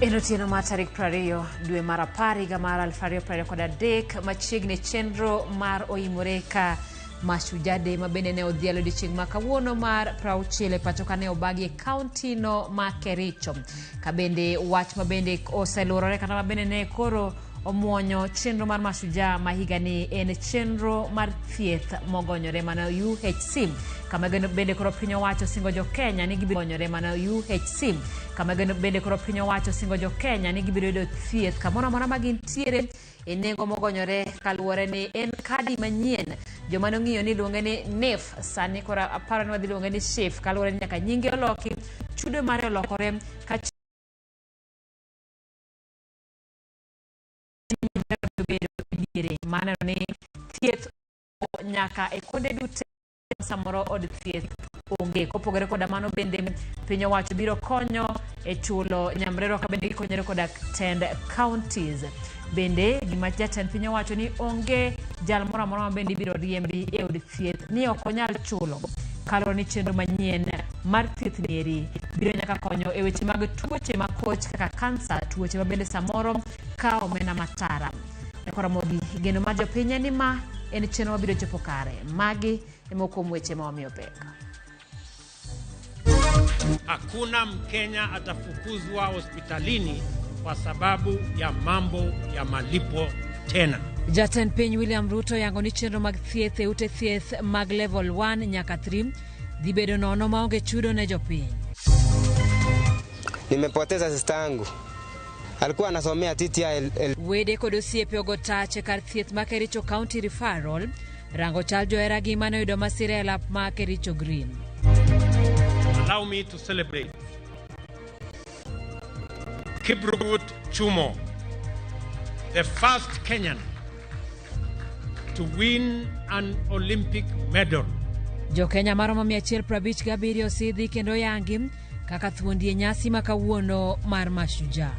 En otieno mar tarik 20 dwe mar 10 higa mar 2023 machiegni chenro mar oimore ka Mashujaa Day ma bende ne odhial odiechieng' ma kawuono mar 60 e pacho ka ne obagi e kaunti no ma Kericho. Ka bende wach ma bende oseluorore kata ma bende ne koro omuonyo chenro mar Mashujaa ma higani en chenro mar thieth mogonyore mano UHC kama bende koro piny owacho singo jo Kenya ni gibiro gonyore mano UHC kama bende koro piny owacho singo jo Kenya ni gibiro yudo thieth kamoro amora ma gintiere e nengo mogonyore kaluwore ni en kadi manyien joma nong'iyo ni iluonge ni NHIF sani koro aparo ni wadhi luonge ni SHIF kaluwore ni nyaka nyinge oloki chudo mare olokore ka obedo diere maneno ni thieth nyaka e kuonde duto samoro od thieth onge. Kopogore koda mano bende piny owacho biro konyo e chulo nyamrerwa ka bende gikonyore koda tend counties. Bende gima jatend piny owacho ni onge jal moro amora ma bende ibiro riembi e od thieth ni ok onyal chulo kaluwore ni chenro manyien mar thieth nieri biro nyaka konyo e weche mag tuoche makoch kaka kansa, tuoche ma bende samoro kawo omenda matara. Nyakwar Ramogi, geno mar jopiny en ni ma en chenro mabiro chopo kare. Magi e moko kuom weche ma wamiyo pek. Hakuna Mkenya atafukuzwa hospitalini kwa sababu ya mambo ya malipo tena. Jatend piny William Ruto yango ni chenro mag thieth e ute thieth mag level 1 nyaka 3 dhi bedo nono maonge chudo ne jopiny. Nimepoteza sister yangu, alikuwa anasomea TTI. Wede kod osiepe ogo tach e kar thieth ma Kericho County Referral rango chal joheragi mane oyudo masira e lap ma Kericho Green. Allow me to celebrate Kiprugut Chumo, the first Kenyan to win an Olympic medal. Jokenya maromo 157 osidhi kendo yangi kaka thuondi e nyasi ma kawuono mar Mashujaa.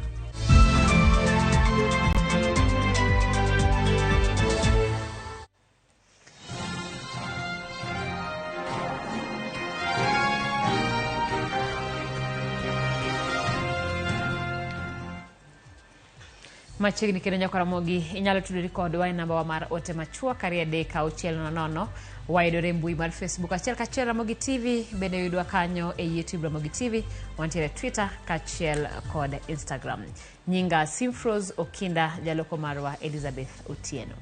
Machiegni kendo Nyakwar Ramogi, inyalo tudori kodwa e namba wa mar ote machuok 23600. Wayudore e mbui mar Facebook achiel kachiel Ramogi TV, bende yudwa kanyo e YouTube Ramogi TV, wantiere Twitter kaachiel kod Instagram. Nyinga Simfros Okinda, jaloko marwa Elizabeth Otieno.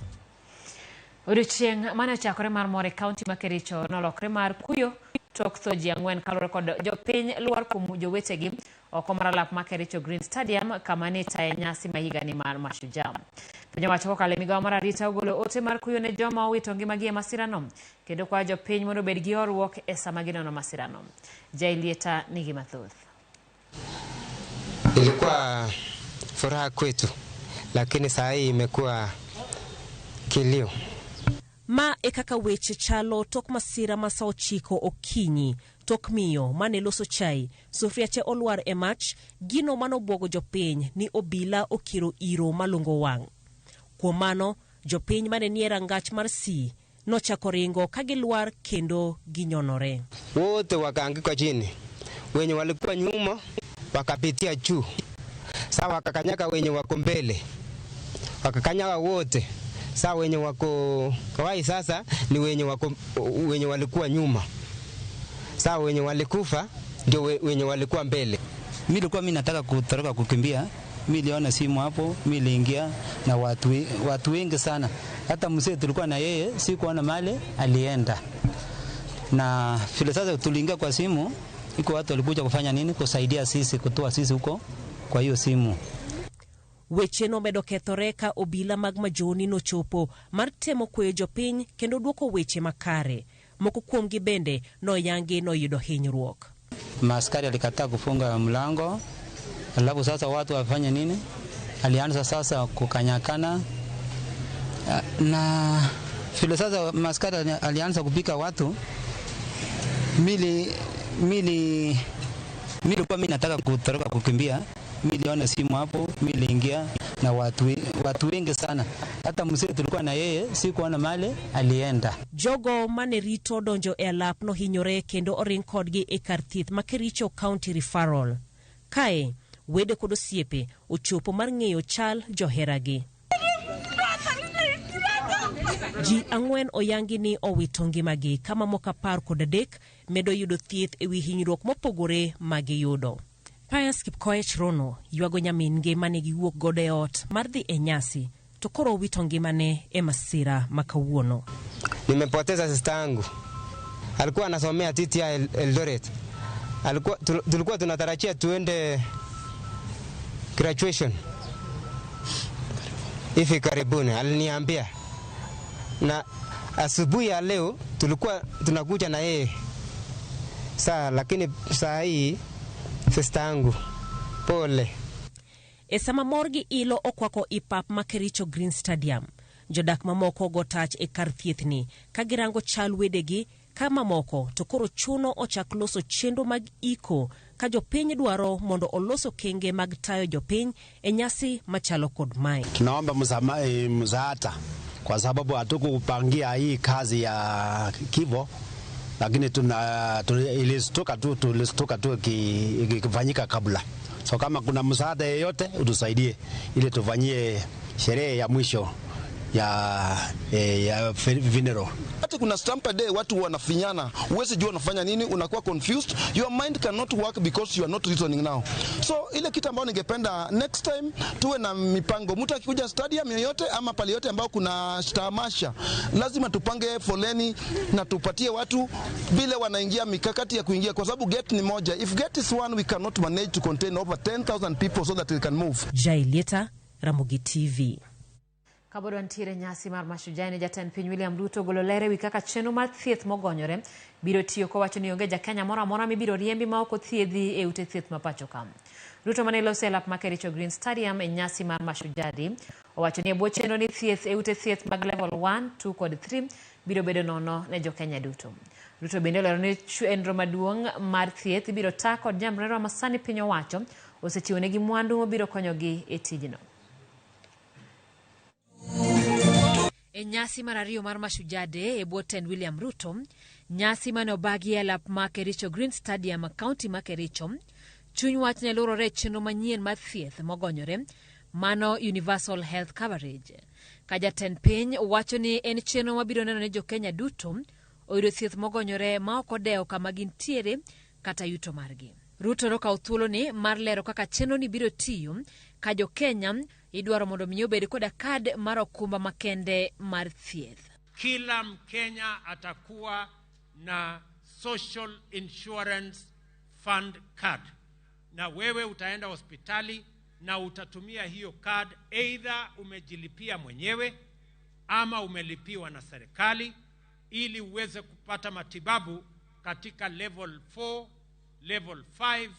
Odiochieng' mane ochakore mar mor e kaunti ma Kericho nolokre mar kuyo tok tho ji ang'wen kaluwore kod jopiny lwar kuom jowetegi oko mar alap ma Kericho Green Stadium kama ne itaye nyasi ma higani mar Mashujaa. Piny owacho kokalo e migawo mar arita ogolo ote mar kuyo ne joma owito ngimagi e masirano kendo kwayo jopiny mondo obed gi horuok e sama ginono masirano. Jailieta nigi mathoth. Ilikuwa furaha kwetu, lakini saa hii imekuwa kilio. Ma e kaka weche chalo tok masira ma sa 9 okinyi tok miyo mane loso chai sufriache olwar e mach gino manobuogo jopiny ni obila okiro iro malungo wang'. Kuom mano jopiny mane nie rangach mar C nochako ringo ka gilwar kendo ginyonore. Wote wakaanguka chini, wenye walikuwa nyuma wakapitia juu, saa wakakanyaga wenye wako mbele, wakakanyaga wote. Saa wenye wako wai sasa ni wenye wako, wenye walikuwa nyuma. Saa wenye walikufa ndio wenye walikuwa mbele. Mimi nilikuwa mimi nataka kutoroka kukimbia. Mimi niliona simu hapo, mimi niliingia na watu wengi sana. Hata mzee tulikuwa na yeye, sikuona mahali alienda. Na vile sasa tuliingia kwa simu, iko watu walikuja kufanya nini? Kusaidia sisi, kutoa sisi huko kwa hiyo simu. Weche nomedo kethore ka obila mag Majoni nochopo mar temo kweyo jopiny kendo duoko weche makare. Moko kuomgi bende noyangi noyudo hinyruok. Maaskari alikataa kufunga mlango, alafu sasa watu wafanye nini? Alianza sasa kukanyakana. Na vile sasa maaskari alianza kupika watu, mili kwa mimi nataka kutoroka kukimbia. Mimi niliona simu hapo, mimi niliingia na watu wengi sana. Hata mzee tulikuwa na yeye, sikuona mali alienda. Jogo mane rito donjo e alap nohinyore kendo oring kodgi e kar thieth ma Kericho County Referral. Kae, wede kod osiepe ochopo mar ng'eyo chal joheragi. Ji 4 oyangi ni owito ngimagi ka mamoko 13 medo yudo thieth ewi hinyruok mopogore magiyudo. Pius Kipkoech Rono ywago nyamin-gi mane giwuok godo e ot mar dhi e nyasi to koro owito ngimane e masira ma kawuono. Nimepoteza sister yangu, alikuwa anasomea TTI Eldoret. Alikuwa, tulikuwa tunatarajia tuende graduation hivi karibuni, aliniambia. Na asubuhi ya leo tulikuwa tunakuja na yeye saa, lakini saa hii sister yangu pole. E sama mor gi ilo okwako i pap ma Kericho Green Stadium, jodak mamoko go tach e kar thieth ni ka girango chal wedegi ka mamoko to koro chuno ochak loso chenro mag iko ka jopiny dwaro mondo olos okenge mag tayo jopiny e nyasi machalo kod mae. Tunaomba msaada kwa sababu hatukupangia hii kazi ya kifo, lakini tulistuka tu ikifanyika kabla. So kama kuna msaada yeyote utusaidie ili tufanyie sherehe ya mwisho ya funeral. Hata kuna stamp day watu wanafinyana, huwezi jua unafanya nini, unakuwa confused, your mind cannot work because you are not reasoning now. So ile kitu ambayo ningependa next time tuwe na mipango, mtu akikuja stadium yoyote ama pale yote ambao kuna tamasha, lazima tupange foleni na tupatie watu vile wanaingia, mikakati ya kuingia, kwa sababu gate ni moja. If gate is one, we cannot manage to contain over 10,000 people so that we can move. Jailieta, Ramogi TV. Kabodo wantiere nyasi mar Mashujaa ni jatend piny William Ruto ogolo ler ewi kaka chenro mar thieth mogonyore biro tiyo kowacho ni onge ja Kenya moro amora mibiro riembi ma ok othiedhi e ute thieth ma pacho ka. Ruto mane loso e lap ma Kericho Green Stadium e nyasi mar Mashujaa Day owacho ni e bwo chenro ni thieth e ute thieth mag level 1, 2 kod 3 biro bedo nono ne jo Kenya duto. Ruto bende olero ni chenro maduong' mar thieth ibiro ta kod nyamrerwa ma sani piny owacho osechiwonegi mwandu mabiro konyogi e tijno. E nyasi mar ariyo mar Mashujaa Day e bwo tend William Ruto, nyasi mane obagi e lap ma Kericho Green Stadium, kaunti ma Kericho, chuny wach ne lurore e chenro manyien mar thieth mogonyore, mano Universal Health Coverage. Ka jatend piny wacho ni en chenro mabiro neno ni jo Kenya duto oyudo thieth mogonyore ma ok odewo kama gintiere kata yuto margi. Ruto nokawo thuoloni mar lero kaka chenro ni biro tiyo ka jo Kenya idwaro mondo mi obed koda kad mar okumba makende mar thieth. Kila Mkenya atakuwa na social insurance fund card, na wewe utaenda hospitali na utatumia hiyo card, either umejilipia mwenyewe ama umelipiwa na serikali, ili uweze kupata matibabu katika level 4, level 5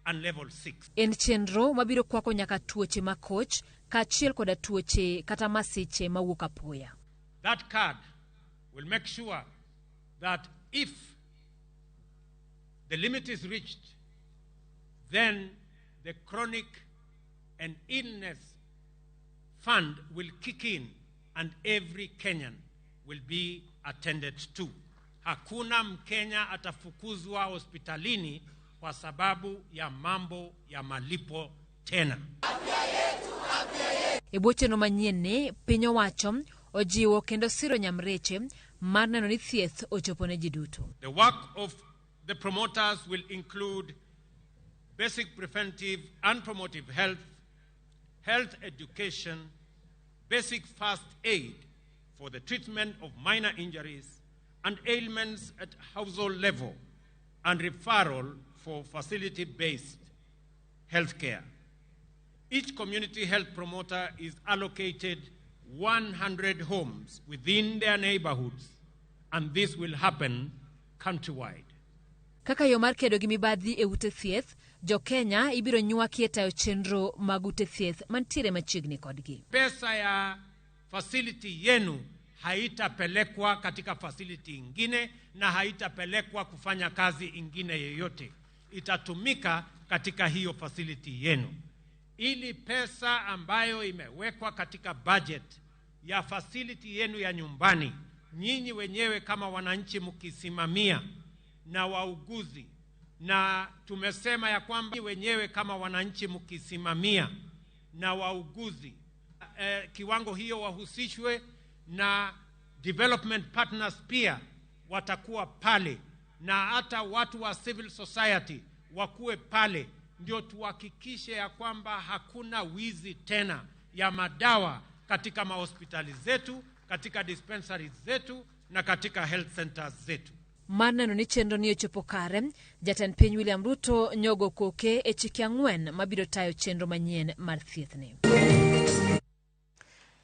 and level 6. En chenro mabiro kwako nyaka tuoche makoch kaachiel koda tuoche kata masiche mawuok apoya. That card will make sure that if the limit is reached, then the chronic and illness fund will kick in and every Kenyan will be attended to. Hakuna Mkenya atafukuzwa hospitalini kwa sababu ya mambo ya malipo tena. E bwo chenro manyien ni, piny owacho ojiwo kendo siro nyamreche mar neno ni thieth ochopo ne ji duto. The work of the promoters will include basic preventive and promotive health, health education, basic first aid for the treatment of minor injuries and ailments at household level, and referral for facility-based healthcare. Each community health promoter is allocated 100 homes within their neighborhoods, and this will happen countrywide. Kaka yo mar kedo gi mibadhi e ute thieth, jo Kenya ibiro nywaki e tayo chenro mag ute thieth mantiere machiegni kodgi. Pesa ya facility yenu haitapelekwa katika facility ingine na haitapelekwa kufanya kazi ingine yoyote. Itatumika katika hiyo facility yenu. Ili pesa ambayo imewekwa katika budget ya facility yenu ya nyumbani, nyinyi wenyewe kama wananchi mkisimamia na wauguzi, na tumesema ya kwamba wenyewe kama wananchi mkisimamia na wauguzi, kiwango hiyo wahusishwe na development partners pia watakuwa pale, na hata watu wa civil society wakuwe pale, ndio tuhakikishe ya kwamba hakuna wizi tena ya madawa katika mahospitali zetu, katika dispensaries zetu na katika health centers zetu. Mar neno ni chenro ni ochopo kare, jatend piny William Ruto nyogo koke e chike 4 mabiro tayo chenro manyien mar thiethni.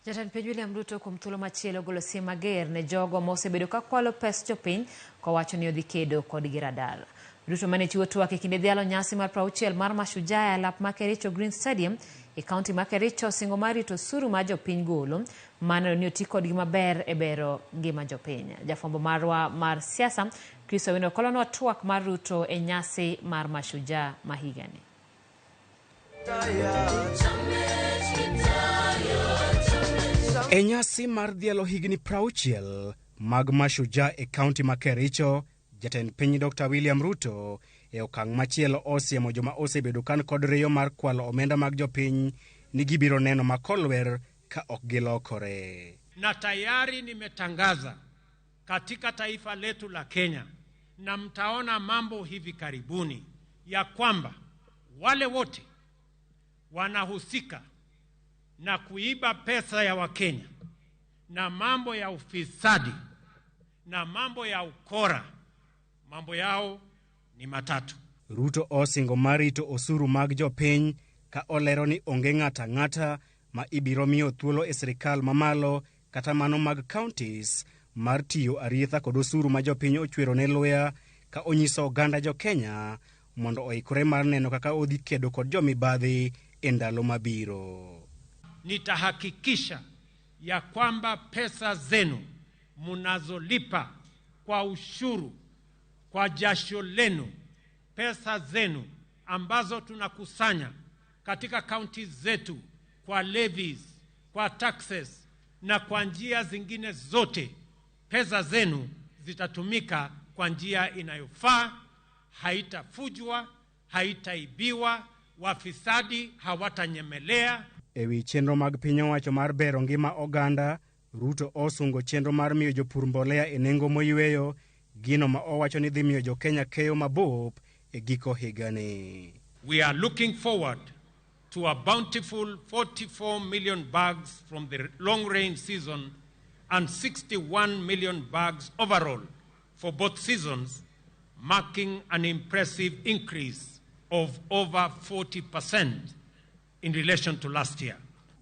Jatend piny William Ruto kuom thuolo machielo ogolo siem mager ne jogo mosebedo ka kwalo pes jopiny kowacho ni odhi kedo kodgi radar. Ruto mane chiwo twak e kinde dhialo nyasi mar 60 mar Mashujaa e alap ma Kericho Green Stadium e kaunti ma Kericho osingo mar rito osuru ma jopiny golo mar neno ni oti kodgi maber e bero ngima jopiny. Jafwambo marwa mar siasa Chris Owino kolonwa twak mar Ruto e nyasi mar Mashujaa ma higani. E nyasi mar dhialo higni 60 mag Mashujaa e kaunti ma Kericho, jatend piny Dr. William Ruto e okang' machielo osiemo joma osebedo kan kod riyo mar kwalo omenda mag jopiny ni gibiro neno makolwer ka ok gilokore. Na tayari nimetangaza katika taifa letu la Kenya, na mtaona mambo hivi karibuni ya kwamba wale wote wanahusika na kuiba pesa ya Wakenya na mambo ya ufisadi na mambo ya ukora, mambo yao ni matatu. Ruto osingo mar rito osuru mag jopiny ka olero ni onge ng'ata ang'ata ma ibiro miyo thuolo e sirikal mamalo kata mano mag counties mar tiyo arietha kod osuru ma jopiny ochwero ne luya, ka onyiso oganda jo-Kenya mondo oikore mar neno kaka odhi kedo kod jomibadhi e ndalo mabiro. Nitahakikisha ya kwamba pesa zenu munazolipa kwa ushuru, kwa jasho lenu, pesa zenu ambazo tunakusanya katika kaunti zetu kwa levies, kwa taxes na kwa njia zingine zote, pesa zenu zitatumika kwa njia inayofaa, haitafujwa, haitaibiwa, wafisadi hawatanyemelea. E wi chenro mag piny owacho mar bero ngima oganda, Ruto osungo chenro mar miyo jopur mbolea e nengo moyweyo, gino ma owacho ni dhi miyo jo-Kenya keyo mabup e giko higani. We are looking forward to a bountiful 44 million bags from the long rain season and 61 million bags overall for both seasons, marking an impressive increase of over 40% in relation to last year.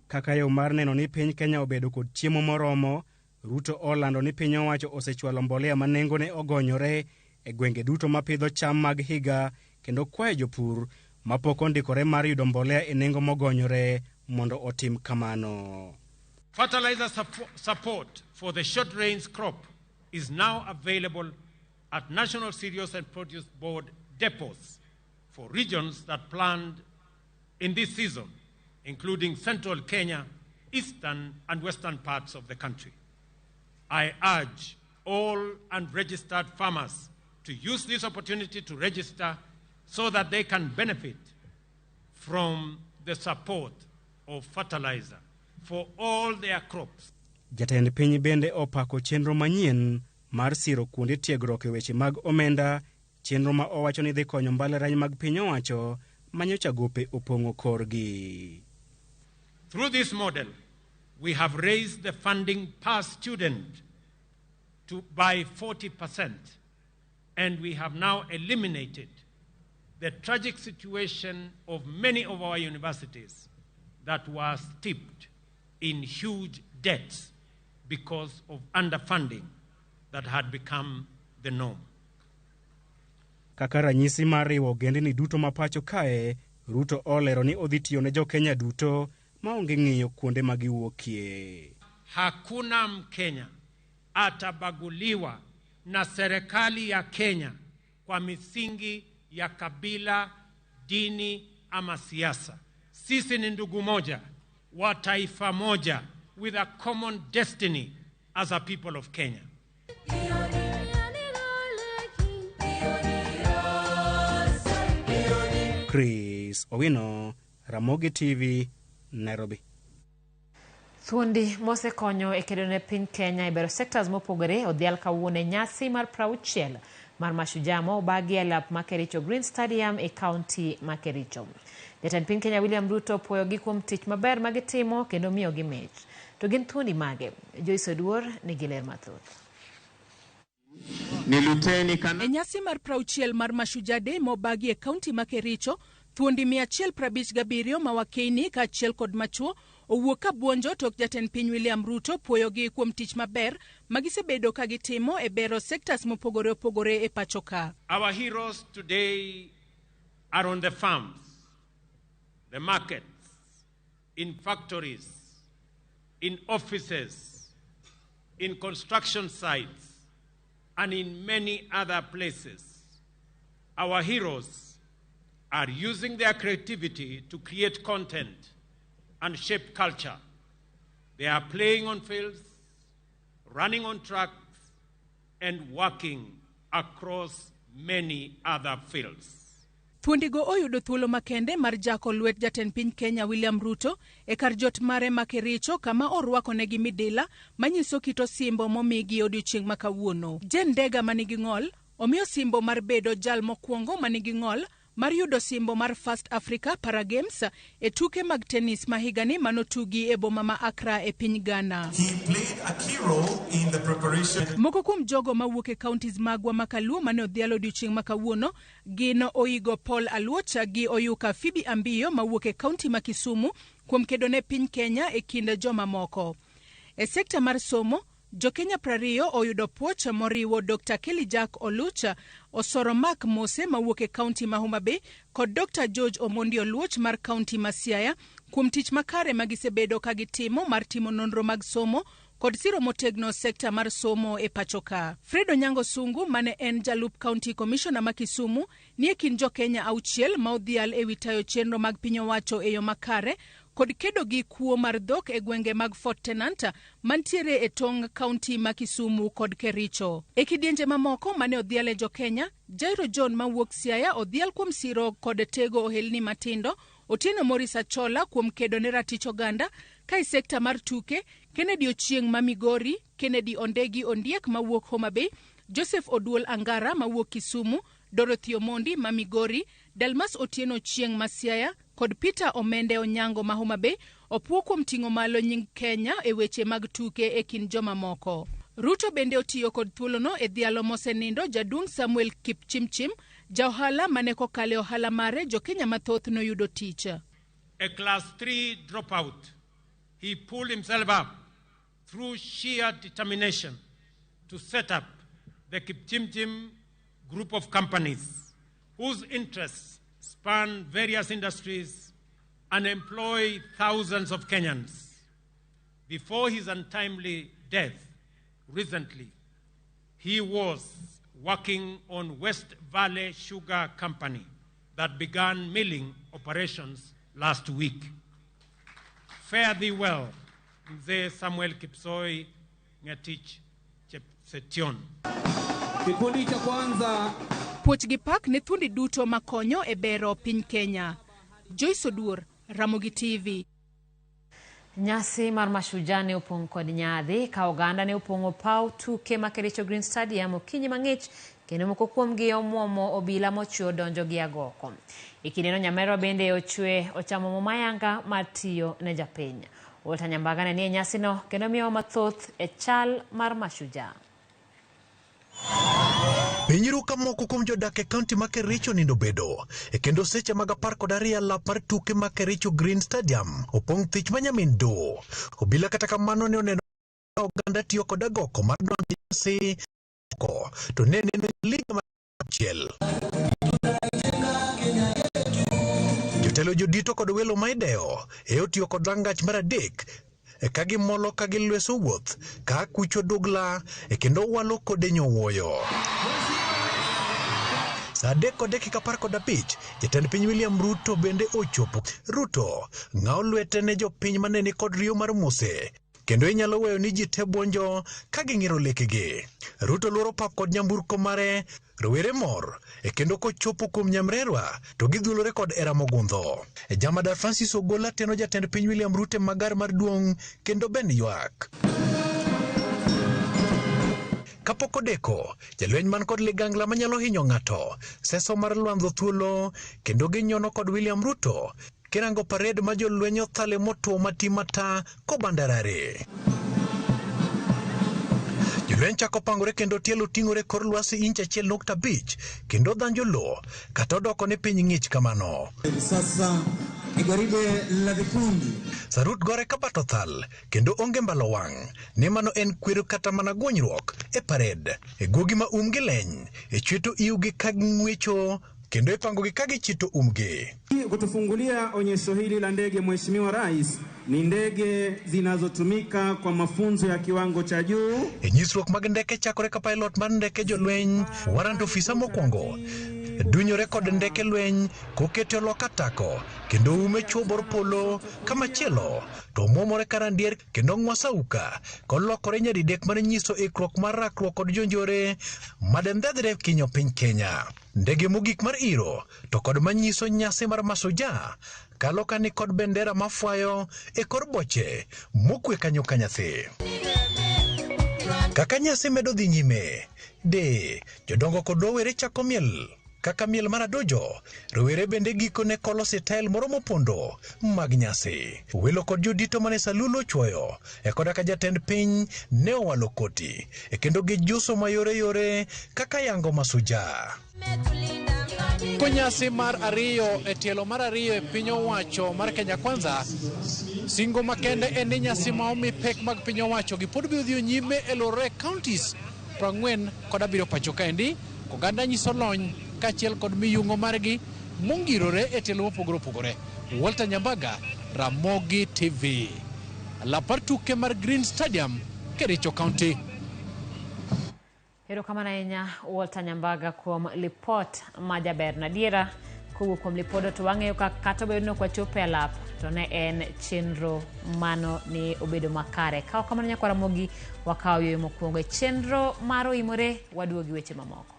Kaka yo mar neno ni piny Kenya obedo kod chiemo moromo, Ruto olando ni piny owacho osechwalo mbolea ma nengone ogonyore e gwenge duto mapidho cham mag higa, kendo kwayo jopur mapok ondikore mar yudo mbolea e nengo mogonyore mondo otim kamano. Fertilizer support for the short rains crop is now available at National Cereals and Produce Board depots for regions that planned in this season, including central Kenya, eastern and western parts of the country. I urge all unregistered farmers to use this opportunity to register so that they can benefit from the support of fertilizer for all their crops. Jatend piny bende opako chenro manyien mar siro kuonde tiegruok e weche mag omenda, chenro ma owacho ni dhi konyo mbalariany mag piny owacho manyocha gope opong'o korgi. Through this model, we have raised the funding per student by 40%, and we have now eliminated the tragic situation of many of our universities that were steeped in huge debts because of underfunding that had become the norm. Kaka ranyisi mar riwo ogendni duto ma pacho kae, Ruto olero ni odhi tiyo ne jo-Kenya duto maonge ng'iyo kuonde ma giwuokie. Hakuna Mkenya atabaguliwa na serikali ya Kenya kwa misingi ya kabila, dini ama siasa. Sisi ni ndugu moja wa taifa moja. with a common destiny as a people of Kenya. Chris Owino, Ramogi TV, Nairobi. Thuondi mosekonyo e kedo ne piny Kenya e bero sectors mopogore odhial kawuono e nyasi mar 60 mar Mashujaa ma obagi e lap ma Kericho Green Stadium e kaunti ma Kericho. Jatend piny Kenya William Ruto opuoyogi kuom tich maber ma gitimo kendo miyogi mich. To gin thuondi mage? Joyce Oduor nigi ler mathoth. E nyasi mar 60 mar Mashujaa Day mobagi e kaunti ma Kericho, thuondi 157 ma wakeini kaachiel kod machuo owuok ka buonjo tok jatend piny William Ruto puoyogi kuom tich maber ma gisebedo ka gitimo e bero sectors mopogore opogore e pacho ka. Our heroes today are on the farms, the markets, in factories, in offices, in construction sites, and in many other places. Our heroes are using their creativity to create content and shape culture. They are playing on fields, running on tracks, and working across many other fields. Thuondigo oyudo thuolo makende mar jako lwet jatend piny Kenya William Ruto e kar jot mare ma Kericho kama orwakonegi midila manyiso kit osimbo momigi odiochieng' ma kawuono. Jane Ndega manigi ng'ol omiyo osimbo mar bedo jal mokwongo manigi ng'ol mar yudo osimbo mar First Africa Para Games e tuke mag tennis ma higani manotugi e boma ma Accra e piny Ghana. He played a key role in the preparation. Moko kuom jogo mawuok e counties magwa ma Kaluo mane odhialo odiochieng' ma kawuono gin Oigo Paul Aluocha gi Oyuka Phoebe Ambiyo mawuok e kaunti ma Kisumu kuom kedo ne piny Kenya e kind joma moko. E sekta mar somo, Jo-Kenya 20 oyudo puoch moriwo Dr. Kelly Jack Olucha, Osoro Mark Mose mawuok e kaunti ma Homa Bay kod Dr. George Omondi Oluoch mar kaunti ma Siaya kuom tich makare ma gisebedo ka gitimo mar timo nonro mag somo kod siro motegno sekta mar somo e pacho ka. Fred Onyango Sungu mane en jalup county commissioner ma Kisumu ni e kind jo-Kenya 6 ma odhial ewi tayo chenro mag piny owacho e yo makare kod kedo gi kuo mar dhok e gwenge mag Fort Tenant mantiere e tong' kaunti ma Kisumu kod Kericho. E kidienje mamoko mane odhial e jo-Kenya, Jairo John mawuok Siaya odhial kuom siro kod tego ohelni matindo, Otieno Morris Achola kuom kedo ne ratich oganda, ka e sekta mar tuke, Kennedy Ochieng' ma Migori, Kennedy Ondegi Ondiek mawuok Homa Bay, Joseph Oduol Angara mawuok Kisumu, Dorothy Omondi ma Migori, Dalmas Otieno Ochieng' ma Siaya kod Peter Omende Onyango ma Homa Bay opuo kuom ting'o malo nying Kenya e weche mag tuke e kind jomamoko. Ruto bende otiyo kod thuolono e dhialo mosenindo jaduong' Samuel Kipchimchim, ja ohala mane kokalo e ohala mare jo-Kenya mathoth noyudo tich. A class 3 dropout, he pulled himself up through sheer determination to set up the Kipchimchim group of companies whose interests span various industries and employ thousands of Kenyans. Before his untimely death recently, he was working on West Valley Sugar Company that began milling operations last week. Fare thee well, Mzee Samuel Kipsoi Ngetich Chepsetion. Kikundi cha kwanza. Puoch gi pak ne thuondi duto makonyo e bero piny Kenya. Joyce Oduor, Ramogi TV. Nyasi mar Mashujaa ne opong' kod nyadhi ka oganda ne opong'o paw tuke ma Kericho Green Stadium okinyi mang'ich kendo moko kuomgi omuomo obila mochwe odonjo gi agoko. E kindeno Nyamerwa bende ochwe ochamo mo mayanga mar tiyo ne japiny. Walter Nyambaga ne nie nyasino kendo miyowa mathoth e chal mar Mashujaa. Piny ka moko kuom jodak e kaunti ma Kericho nindo bedo e kendo seche mag 12 lap mar tuke ma Kericho Green Stadium opong' thich ma nyamin do. Obila kata kamano ne oneno oganda tiyo kod agoko mar donjo e nyasi to ne neno liga achiel. Jotelo jodito kod welo ma idewo e otiyo kod rangach mar 3 ka gimolo ka gilweso wuoth ka kucho dugla e kendo walo kode nyowuoyo. Saa 3:15 jatend piny William Ruto bende ochopo. Ruto ng'awo lwete ne jopiny mane ni kod riyo mar mose. Kendo inyalo weyo ni ji te buonjo ka ging'iro lekegi. Ruto luoro pap kod nyamburko mare, rowere mor, e kendo kochopo kuom nyamrerwa to gidhulore kod hera mogundho. Jamadar Francis Ogola teno jatend piny William Ruto e magar mar duong' kendo Ben ywak. Kapok odeko, jalweny man kod ligangla manyalo hinyo ng'ato, seso mar lwandho thuolo kendo ginyono kod William Ruto kirango parade ma jolweny othale motwo mati mata kobandarare. Jolweny chako pangore kendo tielo ting'ore kor lwasi inch 1.5 kendo dhanjo lowo kata odoko ni piny ng'ich kamano. Sasa ni gwaride la vikundi. Sarut gore ka bat othal kendo onge mbalo wang' ni mano en kwero kata mana guonyruok e parade. E guogi ma umgi leny, e chweto iwgi ka ging'wecho kendo ipangogi ka gichito umgi. Kutufungulia onyesho hili la ndege, Mheshimiwa Rais, ni ndege zinazotumika kwa mafunzo ya kiwango cha juu. E nyisruok mag ndeke chakore ka pilot mar ndeke jolweny warrant ofisa mokwongo dunyore kod ndeke lweny kokete oloka tako kendo ume chuo bor polo kamachielo to muomore karandier kendo ng'wa auka kolokore nyadidek mar nyiso ikruok mar rakruok kod jonjore madendhedhre kinyo piny Kenya. Ndege mogik mar iro to kod manyiso nyasi mar Mashujaa kalo kani kod bendera mafwayo e kor boche mokwe kanyo ka nyathi. Kaka nyasi medo dhi nyime, de jodongo kod rowere chako miel kaka miel mar adojo, rowere bende gikone kolo sitael moro mopondo mag nyasi. Welo kod jodito mane Salulu ochwoyo e koda ka jatend piny ne owalo koti e kendo gijuso mayore yore kaka yango Mashujaa. Konyasi mar ariyo e tielo mar ariyo e piny owacho mar Kenya Kwanza, singo makende en ni nyasi ma omi pek mag piny owacho gi pod biro dhi nyime e lorore counties 47 pacho kaendi. Oganda nyiso lony kaachiel kod miyungo margi mongirore e tielo mopogore opogore. Walter Nyambaga, Ramogi TV. Lapar tuke mar Green Stadium, Kericho County. Erokamano ahinya Walter Nyambaga kuom lipot ma jaber nadiera. Kowuok kuom lipodo to wang'eyo ka kata obedo ni ok wachopo e lap to ne en chenro mano ni obedo makare. Kaw kamano nyakwar Ramogi, wakawo yueyo mokwongo e chenro mar oimore, waduogi weche mamoko.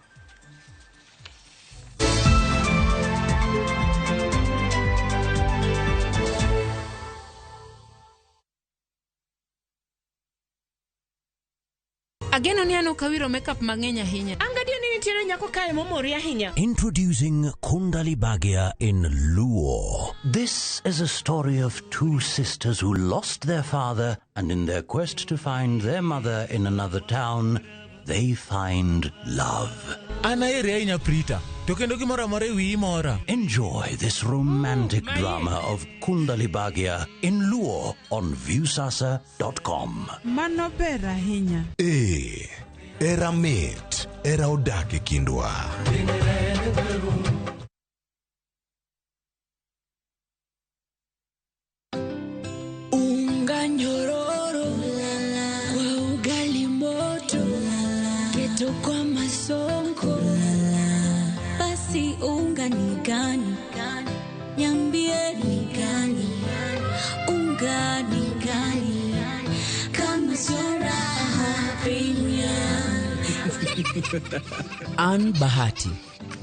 Ageno ni an ok awiro makeup mang'eny ahinya. An gadier ni nitiere nyako kae momori ahinya. Introducing Kundali Bhagya in Luo. This is a story of two sisters who lost their father, and in their quest to find their mother in another town, they find love. An aheri ahinya Prita, to kendo gimoro amora e wiyi mora. Enjoy this romantic drama of Kundali Bhagya in Luo on Viusasa.com. Mano ber ahinya. Ee, era mit, era odak e kindwa. Unga nyororo kwa ugali moto, keto kwa masonko. Basi unga ni gani? Niambie ni gani? Unga ni gani? Kama sio Raha Premium. An Bahati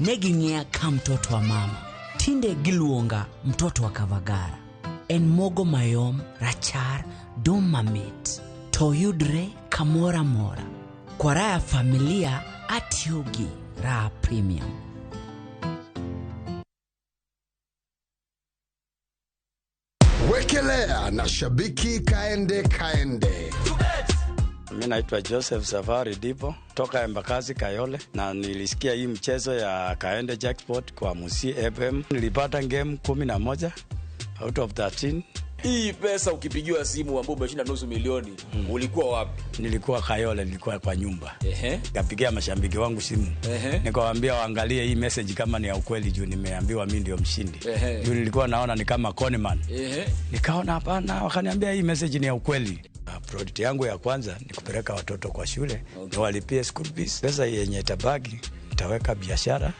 ne ging'iya ka mtoto wa mama, tinde giluonga mtoto wa Kavagara. En mogo mayom, rachar, dum mamit, to yudre kamoro amora. Kwa raha ya familia atiyo gi Raha Premium. Wekelea na shabiki kaende kaende. Mi naitwa Joseph Safari Dipo toka Embakasi Kayole, na nilisikia hii mchezo ya Kaende Jackpot kwa Musi FM. Nilipata game 11 out of 13. Hii pesa ukipigiwa simu ambao umeshinda nusu milioni, ulikuwa wapi? Nilikuwa Kayole, nilikuwa kwa nyumba. Nikapigia mashabiki wangu simu, nikawaambia waangalie hii message kama ni ya ukweli, juu nimeambiwa mi ndio mshindi. Juu nilikuwa naona ni kama conman. Nikaona hapana, wakaniambia hii message ni ya ukweli. Project yangu ya kwanza ni kupeleka watoto kwa shule, niwalipie school fees. Pesa yenye itabaki nitaweka biashara.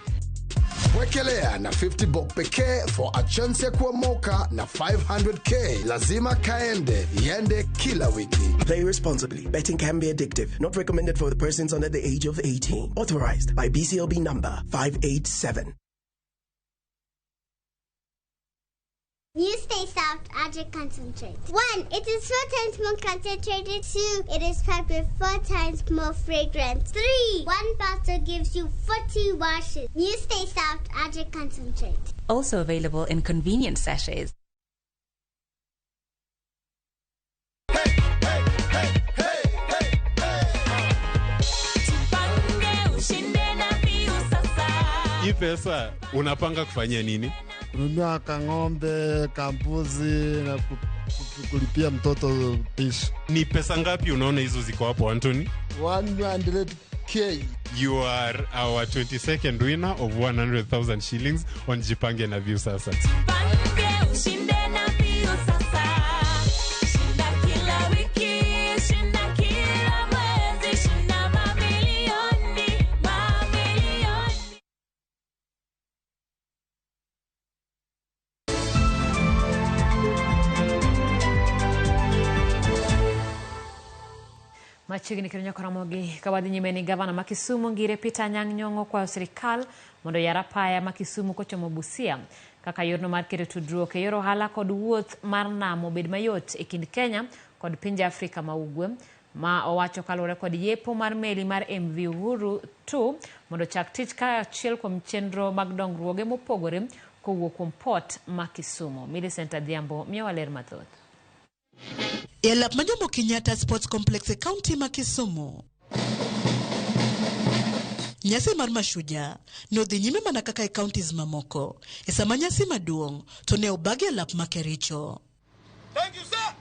Wekelea na 50 bob pekee for a chance ya kuomoka na 500k. Lazima kaende, iende kila wiki. Play responsibly. Betting can be addictive. Not recommended for the persons under the age of 18. Authorized by BCLB number 587. New Stay Soft Object Concentrate. 1. It is 4 times more concentrated. 2. It is packed with 4 times more fragrance. 3. 1 bottle gives you 40 washes. New Stay Soft Object Concentrate. Also available in convenient sachets. Hii pesa unapanga kufanyia nini? Kununua kang'ombe, kambuzi na kulipia mtoto pishi. Ni pesa ngapi unaona hizo ziko hapo, Anthony? 100k. You are our 22nd winner of 100,000 shillings on Jipange na Viusasa. Jipange ushinde na Viusasa. Shinda kila wiki, shinda kila mwezi, shinda mamilioni, mamilioni. Machiegni kendo nyaka Ramogi ka wadhi nyime ni gavana ma Kisumu Ngire Peter Anyang' Nyong'o kwayo sirikal mondo oyar apaya ma Kisumu kochomo Busia kaka yorno mar keto tudruok e yor ohala kod wuoth mar nam obed mayot e kind Kenya kod pinje Afrika ma Ugwe, ma owacho kaluwore kod yepo mar meli mar MV Uhuru 2 mondo ochak tich kaachiel kuom chenro mag dongruoge mopogore kowuok kuom port ma Kisumu. Millicent Adhiambo miyowa ler mathoth. E lap ma Jomo Kenyatta Sports Complex e kaunti ma Kisumu, nyasi mar Mashujaa nodhi nyime mana kaka e counties mamoko. E sama nyasi maduong' to ne obagi e lap ma Kericho. Thank you, sir.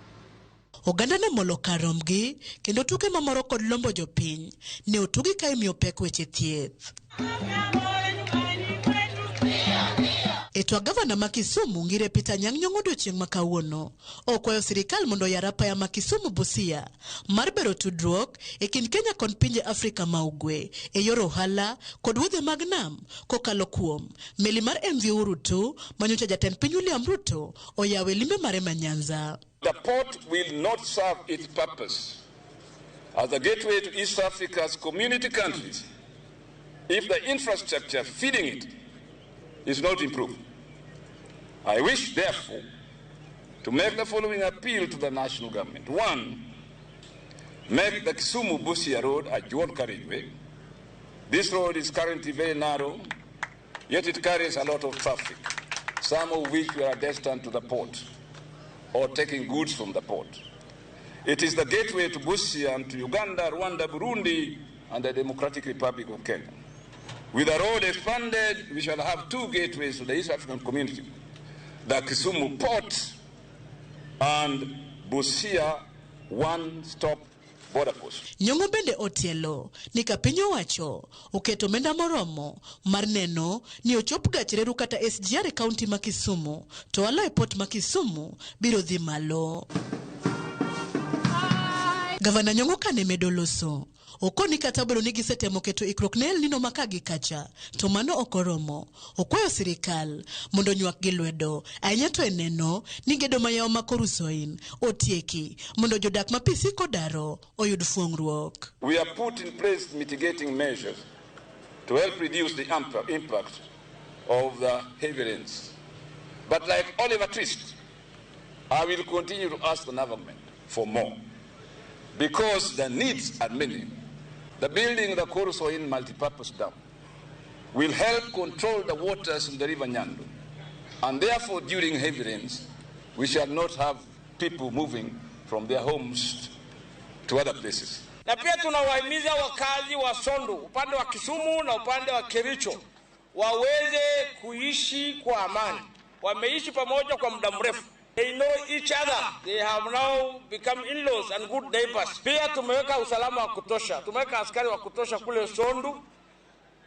Oganda ne molo kar rombgi kendo tuke mamoro kod lombo jopiny ne otugi ka imiyo pek weche thieth. E twak gavana ma Kisumu Ngire Peter Anyang' Nyong'o odiochieng' ma kawuono okwayo sirikal mondo oyar apaya ma Kisumu Busia mar bero tudruok e kind Kenya kod pinje Afrika ma Ugwe e yor ohala kod wuodhe mag nam kokalo kuom meli mar MV Uhuru 2 manyocha jatend piny William Ruto oyawo e limbe mare ma Nyanza. The port will not serve its purpose as a gateway to East Africa's community countries if the infrastructure feeding it is not improved. I wish, therefore, to make the following appeal to the national government. 1, make the Kisumu-Busia Road a dual carriageway. This road is currently very narrow, yet it carries a lot of traffic, some of which were destined to the port or taking goods from the port. It is the gateway to Busia and to Uganda, Rwanda, Burundi, and the Democratic Republic of Kenya. With the road expanded, we shall have 2 gateways to the East African community, the Kisumu Port and Busia One-Stop Border Post. Nyong'o bende otielo ni ka piny owacho oketo omenda moromo mar neno ni ochop gach reru kata SGR e kaunti ma Kisumu to ohala e port ma Kisumu biro dhi malo. Gavana Nyong'o kane medo loso okoni kata obedo ni gisetemo keto ikruok ne El Nino ma ka gi kacha to mano ok oromo. Okwayo sirikal mondo onywak gi lwedo ahinya to e neno ni gedo ma yawo ma Korusoin otieki mondo jodak ma pi siko daro oyud fuong'ruok. We have put in place mitigating measures to help reduce the impact of the heavy rains. But like Oliver Twist, I will continue to ask the government for more, because the needs are many. The building of the Korusoin multipurpose dam will help control the waters in the river Nyando, and therefore during heavy rains, we shall not have people moving from their homes to other places. Na pia tunawahimiza wakazi wa Sondu upande wa Kisumu na upande wa Kericho waweze kuishi kwa amani. Wameishi pamoja kwa muda mrefu. They know each other. They have now become in-laws and good neighbors. Pia tumeweka usalama wa kutosha. Tumeweka askari wa kutosha kule Sondu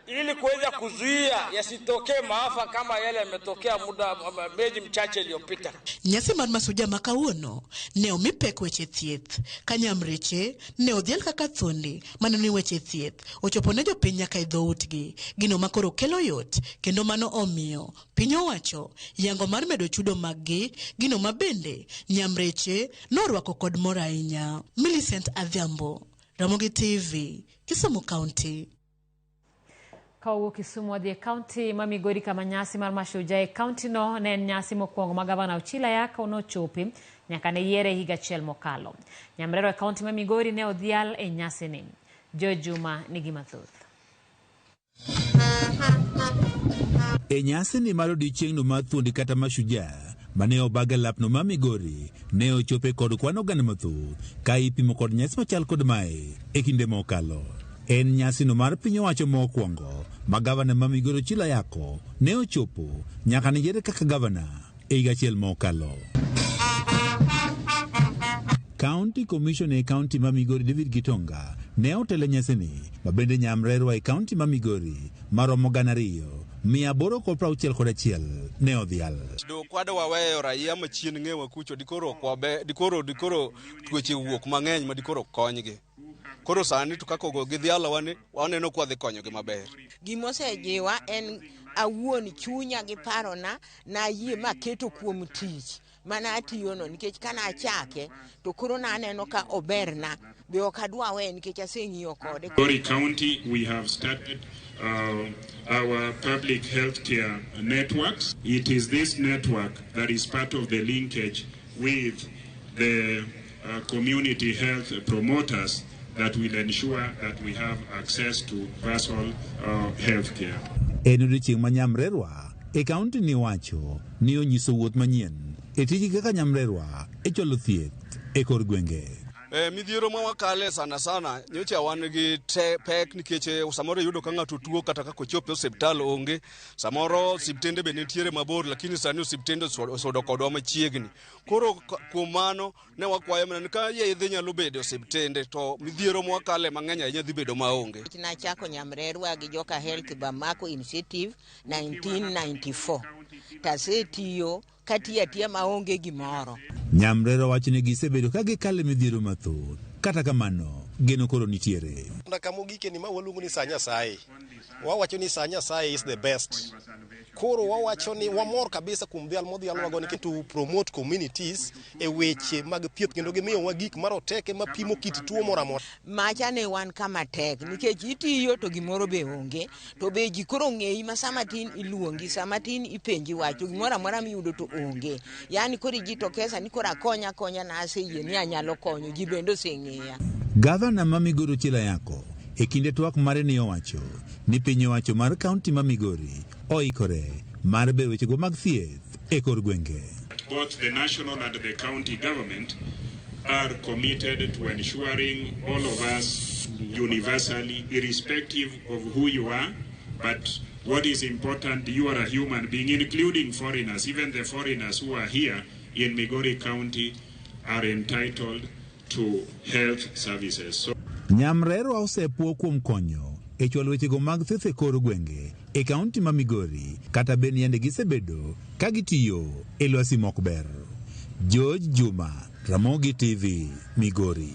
ili kuweza kuzuia yasitokee maafa kama yale yametokea muda miezi michache iliyopita. Nyasi mar Mashujaa ma kawuono ne omi pek weche thieth ka nyamreche ne odhial kaka thuondi maneno ni weche thieth ochopo ne jopiny nyaka e dhoutgi, gino ma koro kelo yot kendo mano omiyo piny owacho yango mar medo chudo mag-gi, gino ma bende nyamreche norwako kod mor ahinya. Millicent Adhiambo, Ramogi TV, Kisumu County. Ka wawuok Kisumu wadhi e kaunti ma Migori kama nyasi mar Mashujaa e kaunti no ne en nyasi mokwongo ma gavana Ochilo Ayacko nochope nyaka ne yiere higa achiel mokalo. Nyamrerwa e kaunti ma Migori ne odhial e nyasini. Joe Juma nigi mathoth. E nyasini mar odiechieng'no mar thuondi kata Mashujaa mane obag e lapno ma Migori ne ochope kod kwan oganda mathoth ka ipimo kod nyasi machal kod mae e kinde mokalo. En nyasino mar piny owacho mokwongo ma gavana ma Migori Ochilo Ayacko ne ochopo nyaka ne yiere kaka gavana e higa achiel mokalo. County Commissioner e kaunti ma Migori David Gitonga ne otelo nyasini ma bende nyamrerwa e kaunti ma Migori maromo 2861 ne odhial. Do kwado waweyo raia machien ng'ewa kucho dikoro ok wabe dikoro dikoro tuoche wuok mang'eny ma dikoro ok konygi. Koro sani to kaka gidhialowa ni waneno kwa dhi konyogi maber. Gimosejiwa en awuon chunya gi parona nayie maketo kuom tich mana atiyono nikech kana achake to koro naneno ka oberna be ok adwa weye nikech aseng'iyo kode. Migori County, we have started our public health care networks. It is this network that is part of the linkage with the community health promoters that will ensure that we have access to universal health care. En odiechieng' ma nyamrerwa e kaunti ni wacho ni onyiso wuoth manyien e tijgi kaka nyamrerwa e chwalo thieth e kor gwenge. Midhiero ma wakale sana sana nyocha wan gi pek nikech samoro iyudo ka ng'ato tuo kata kaka ochopo e osiptal onge, samoro osiptende be nitiere mabor, lakini sani osiptende osudo kodwa machiegni. Koro kuom mano ne wakwayo mana ni ka yedhe nyalo bedo e osiptende to midhiero ma wakale mang'eny ahinya dhi bedo maonge. Nachako nyamrerwa gi Joka Health Bamako Initiative 1994 tasetiyo katiyo atiya maonge gimoro. Nyamrerwa wacho ni gisebedo ka gikalo e midhiero mathoth, kata kamano geno koro nitiere. Kama ogike ni ma waluongo ni sa Nyasaye. Wawacho ni sa Nyasaye is the best. Koro wawacho ni wamor kabisa kuom dhial modhialwago nikech to promote communities e weche mag thieth kendo gimiyowa gik maroteke mapimo kit tuo moro amora. Macha ne wan kama tek nikech itiyo to gimoro be onge, to be ji koro ng'eyi ma sama tin iluongi, sama tin ipenji wach to gimoro amora miyudo to onge. Yani koro ijitokeza ni koro akonya akonya na aseyie ni anyalo konyo, ji bende oseng'eya. Gavana ma Migori Ochilo Ayacko e kinde twak mare ne owacho ni piny owacho mar kaunti ma Migori oikore mar bero wechego mag thieth e kor gwenge. Both the national and the county government are committed to ensuring all of us universally, irrespective of who you are, but what is important, you are a human being, including foreigners. Even the foreigners who are here in Migori County are entitled to health services. So Nyamrerwa osepuo kuom konyo e chwalo wechego mag thieth e kor gwenge e kaunti ma Migori kata bed ni yande gisebedo ka gitiyo e lwasi mok ber. George Juma, Ramogi TV, Migori.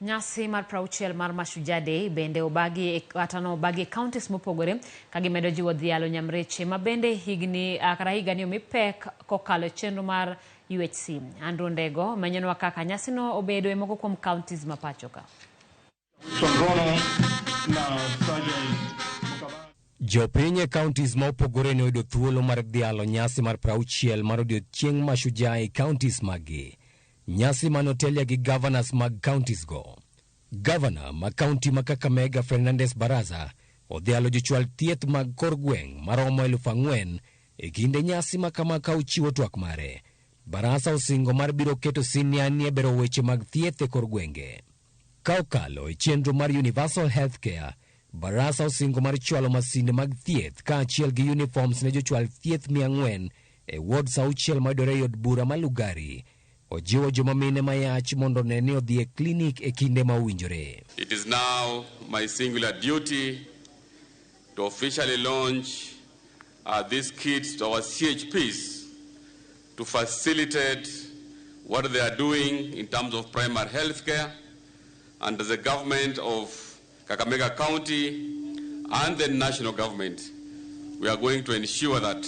Nyasi mar 60 mar Mashujaa Day bende obagi kata nobagi e counties mopogore ka gimedo jiwo dhialo nyamreche ma bende higni kata higani omi pek kokalo e chenro mar UHC. Andrew Ndego menyonwa kaka nyasino obedo e moko kuom counties ma pacho ka. Jopiny e counties ma opogore ne oyudo thuolo mar dhialo nyasi mar 60 mar odiechieng' Mashujaa e counties maggi. Nyasi mane otelie gi governors mag counties go. Governor ma county ma Kakamega Fernandes Baraza odhialo jochwal thieth mag kor gweng' maromo 4,000 e kinde nyasi ma kama ka ochiwo twak mare. Barasa osingo mar biro keto siniani e bero weche mag thieth e kor gwenge. Ka okalo e chenro mar Universal Healthcare, Barasa osingo mar chwalo masinde mag thieth kaachiel gi uniforms ne jochwal thieth 400 e wards 6 mayudore e od bura ma Lugari. Ojiwo joma mine mayach mondo one ni odhi e klinik e kinde ma owinjore. It is now my singular duty to officially launch these kits to our CHPs to facilitate what they are doing in terms of primary health care. And the government of Kakamega County and the national government, we are going to ensure that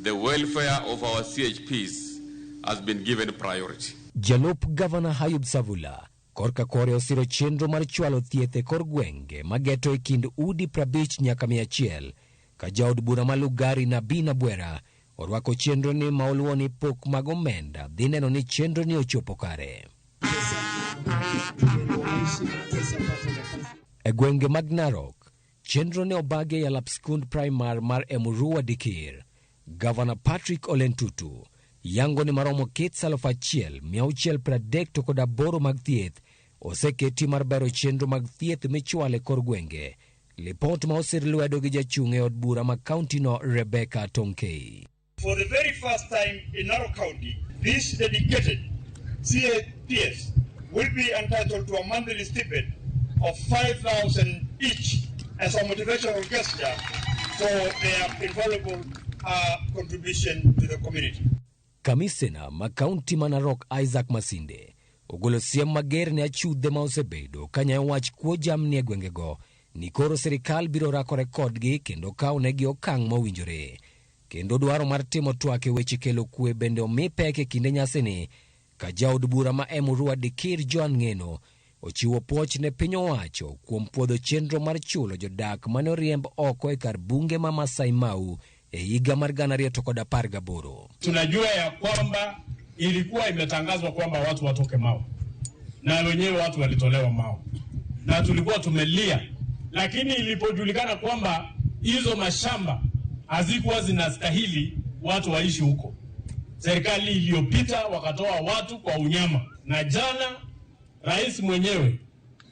the welfare of our CHPs has been given priority. Jalup Gavana Ayub Savula korka kore osiro chenro mar chwalo thieth e kor gwenge mageto e kind udi 50 nyaka 100 ka jaod bura ma Lugari Nabii Nabwera orwako chenro ni ma oluwo ni pok mag omenda dhi neno ni chenro ni ochopo kare. E gwenge mag Narok, chenro ne obagi e alap skund primar mar Emurua Dikir. Gavana Patrick Ole Ntutu yango ni maromo kits 1638 mag thieth oseketi mar bero chenro mag thieth michwalo e kor gwenge. Lipot ma osir lwedo gi jachung' e od bura ma kaunti no Rebecca Tonkei. For the very first time in Narok County, this dedicated CAPS will be entitled to a monthly stipend of 5,000 each as a motivational gesture for their invaluable contribution to the community. Kamisena ma kaunti ma Narok Isaac Masinde ogolo siem mager ne achudhe ma osebedo kanyayo wach kuo jamni e gwengego ni koro sirikal biro rakore kodgi kendo kawo negi okang' mowinjore. Kendo dwaro mar timo twak e weche kelo kwe bende omi pek e kinde nyasini ka jaod bura ma Emurua Dikir Joan Ng'eno ochiwo puoch ne piny owacho kuom puodho chenro mar chulo jodak mane oriemb oko e kar bunge ma Masai Mau e higa mar 2018. Tunajua ya kwamba ilikuwa imetangazwa kwamba watu watoke Mau, na wenyewe watu walitolewa Mau, na tulikuwa tumelia, lakini ilipojulikana kwamba hizo mashamba hazikuwa zinastahili watu waishi huko, serikali iliyopita wakatoa watu kwa unyama, na jana rais mwenyewe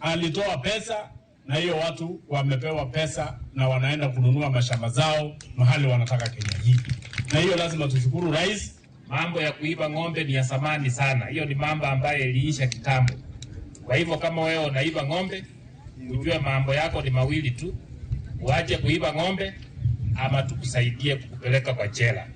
alitoa pesa, na hiyo watu wamepewa pesa na wanaenda kununua mashamba zao mahali wanataka Kenya hii. Na hiyo lazima tushukuru rais. Mambo ya kuiba ng'ombe ni ya zamani sana. Hiyo ni mambo ambayo iliisha kitambo. Kwa hivyo kama wewe unaiba ng'ombe, ujue mambo yako ni mawili tu. Uache kuiba ng'ombe ama tukusaidie kukupeleka kwa jela.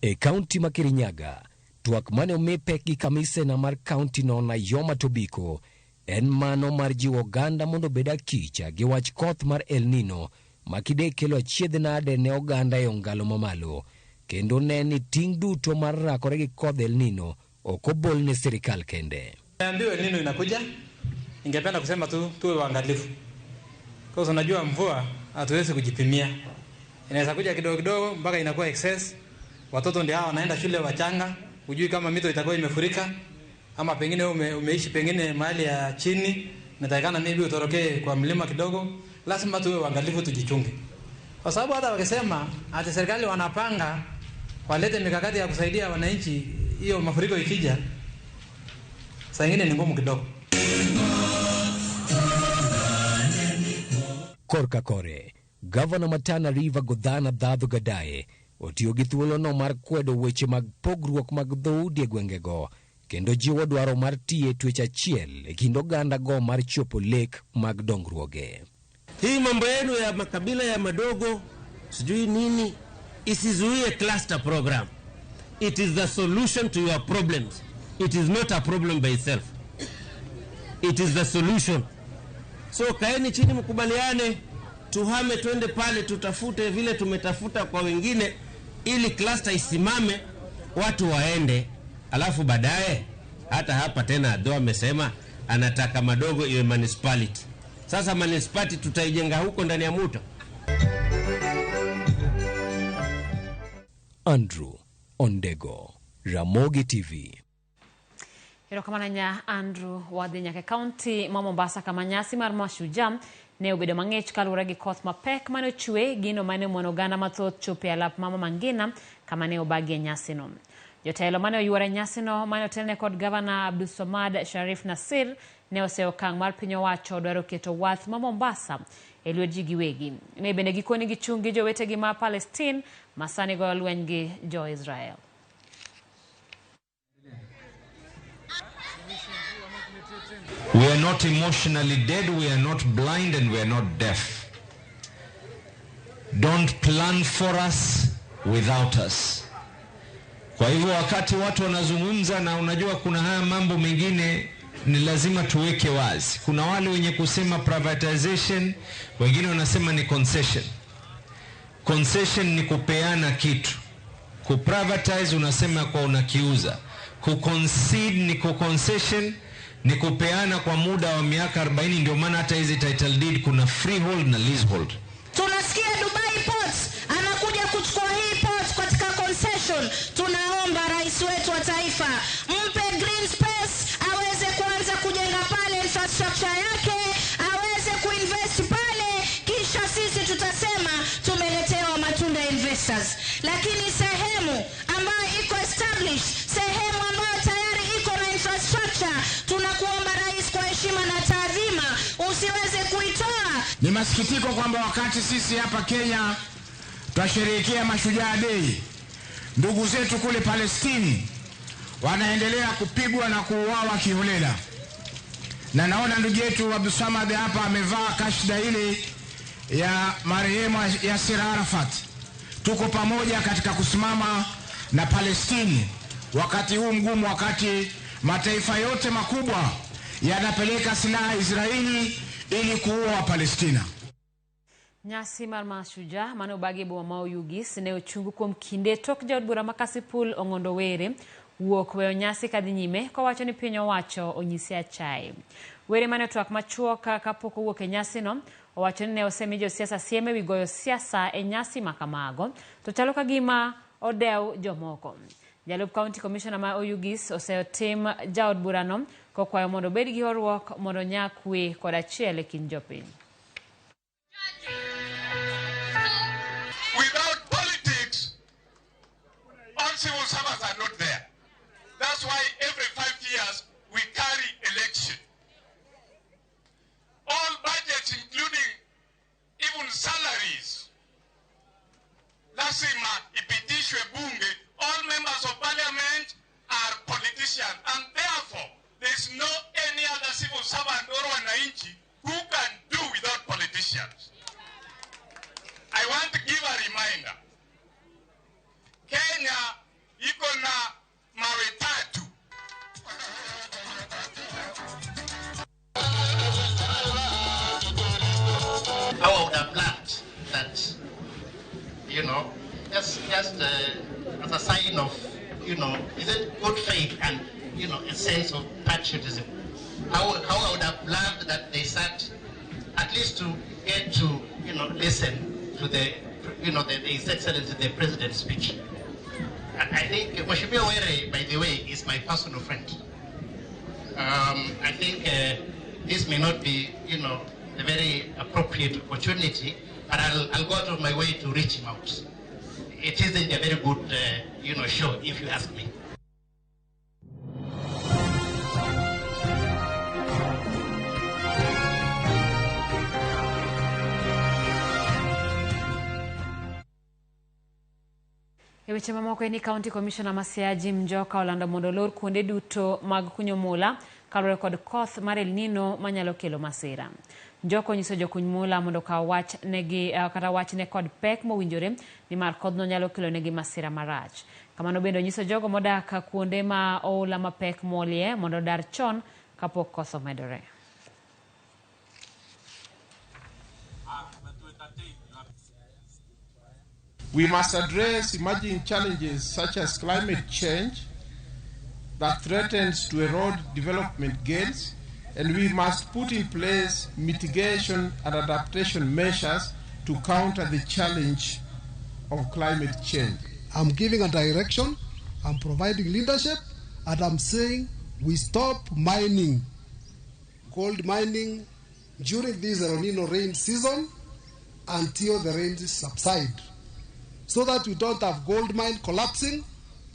E kaunti ma Kirinyaga, twak mane omi pek gi kamisena mar kaunti no Nayoma Tobiko en mano mar jiwo oganda mondo obed akicha gi wach koth mar El Nino ma kide kelo achiedh nade ne oganda e ongalo mamalo, kendo ne ni ting' duto mar rakore gi kodh El Nino ok obol ne sirikal kende. Ambiwa El Nino inakuja, ningependa kusema tu tuwe waangalifu. Kwa sababu unajua mvua hatuwezi kujipimia. Inaweza kuja kidogo kidogo mpaka inakuwa excess. Watoto ndio hao wanaenda shule wachanga, hujui kama mito itakuwa imefurika ama pengine umeishi pengine mahali ya chini, natakikana maybe utorokee kwa mlima kidogo. Lazima tuwe waangalifu, tujichunge. Kwa sababu hata wakisema ati serikali wanapanga walete mikakati ya kusaidia wananchi, hiyo mafuriko ikija saa nyingine ni ngumu kidogo. Korka kore, Gavana ma Tana River Godhana Dhadho Gadaye otiyo gi thuolono mar kwedo weche mag pogruok mag dhoudi e gwengego kendo jiwo dwaro mar tiyo e twech achiel e kind oganda go mar chopo lek mag dongruoge. Hii mambo yenu ya makabila ya madogo sijui nini isizuie cluster program. It is the solution to your problems. It is not a problem by itself. It is the solution. So kaeni chini mkubaliane, tuhame twende pale tutafute vile tumetafuta kwa wengine ili cluster isimame, watu waende. Alafu baadaye hata hapa tena Adho amesema anataka madogo iwe municipality. Sasa municipality tutaijenga huko ndani ya muto. Andrew Ondego, Ramogi TV. Erokamano nya Andrew, wadhi nyaka e kaunti ma Mombasa kama nyasi mar Mashujaa ne obedo mang'ich kaluwore gi koth mapek mane ochwe, gino mane omono oganda mathoth chopo e alap ma Mama Ngina kama ne obagie nyasino. Jotelo mane oyuoro e nyasino mane otelne kod Gavana Abdulswamad Sharif Nasir ne oseyo okang' mar piny owacho dwaro keto wath ma Mombasa e lwet ji giwegi. Ne bende gikoni gichung' gi jowetegi ma Palestine ma sani goyo lweny gi jo-Israel. We are not emotionally dead, we are not blind, and we are not deaf. Don't plan for us without us. Kwa hivyo wakati watu wanazungumza, na unajua kuna haya mambo mengine ni lazima tuweke wazi. Kuna wale wenye kusema privatization, wengine wanasema ni concession. Concession ni kupeana kitu. Kuprivatize unasema kwa unakiuza. Kuconcede ni kuconcession, ni kupeana kwa muda wa miaka 40. Ndio maana hata hizi title deed kuna freehold na leasehold. Tunasikia Dubai Ports anakuja kuchukua hii port katika concession. Tunaomba rais wetu wa taifa mpe green space aweze kuanza kujenga pale infrastructure yake, aweze kuinvest pale, kisha sisi tutasema tumeletewa matunda ya investors. Lakini sehemu ambayo iko established, sehemu ambayo tayari iko na infrastructure, tunakuomba rais, kwa heshima na taadhima, usiweze kuitoa. Ni masikitiko kwamba wakati sisi hapa Kenya twasherehekea Mashujaa Day, ndugu zetu kule Palestini wanaendelea kupigwa na kuuawa kiholela. Na naona ndugu yetu Abdulsamad hapa amevaa kashda ile ya marehemu Yasser Arafat. Tuko pamoja katika kusimama na Palestini wakati huu mgumu, wakati mataifa yote makubwa yanapeleka silaha Israeli ili kuua Palestina. Nyasi mar Mashujaa mane obagi e boma ma Oyugis ne ochungu kuom kinde tok jaod bura ma Kasipul Ong'ondo Were wuok weyo nyasi kadhi nyime kowacho ni piny owacho onyise achaye. Were mane otwak machuok kapok owuok e nyasino owacho ni ne osemi josiasa siem ewi goyo siasa e nyasi makamago to chalo ka gima odew jomoko. Jalup County Commissioner ma Oyugis oseyo tim jaod burano kokwayo mondo obed gi horuok mondo onya kwe kod achiel e kind jopiny. Without politics, all civil servants are not there. That's why every 5 years we carry election. All budgets, including even salaries, lazima ipitishwe bunge. All members of parliament are politicians, and therefore there is no any other civil servant or wananchi who can do without politicians. I want to give a reminder. Kenya iko na mawe tatu. I would have learned that, you know, just as a sign of, you know, is it good faith and, you know, a sense of patriotism. How I would have loved that they sat at least to get to, you know, listen to the, you know, the His Excellency the President's speech. I think Mheshimiwa Were, by the way, is my personal friend. I think this may not be, you know, a very appropriate opportunity, but I'll go out of my way to reach him out. It isn't a very good, you know, show, if you ask me. E weche mamoko en ni County Commissioner ma Siaya Jim Njoka olando mondo olor kuonde duto mag kunyo mula kaluwore kod koth mar El Nino manyalo kelo masira. Njoka onyiso jokuny mula mondo okaw wach negi kata wachne kod pek mowinjore nimar kodhno nyalo kelo negi masira marach. Kamano bende onyiso jogo modak kuonde ma oula mapek molie mondo odar chon kapok koth omedore. We must address emerging challenges such as climate change that threatens to erode development gains, and we must put in place mitigation and adaptation measures to counter the challenge of climate change. I'm giving a direction, I'm providing leadership, and I'm saying we stop mining, gold mining, during this El Nino rain season until the rains subside, so that we don't have gold mine collapsing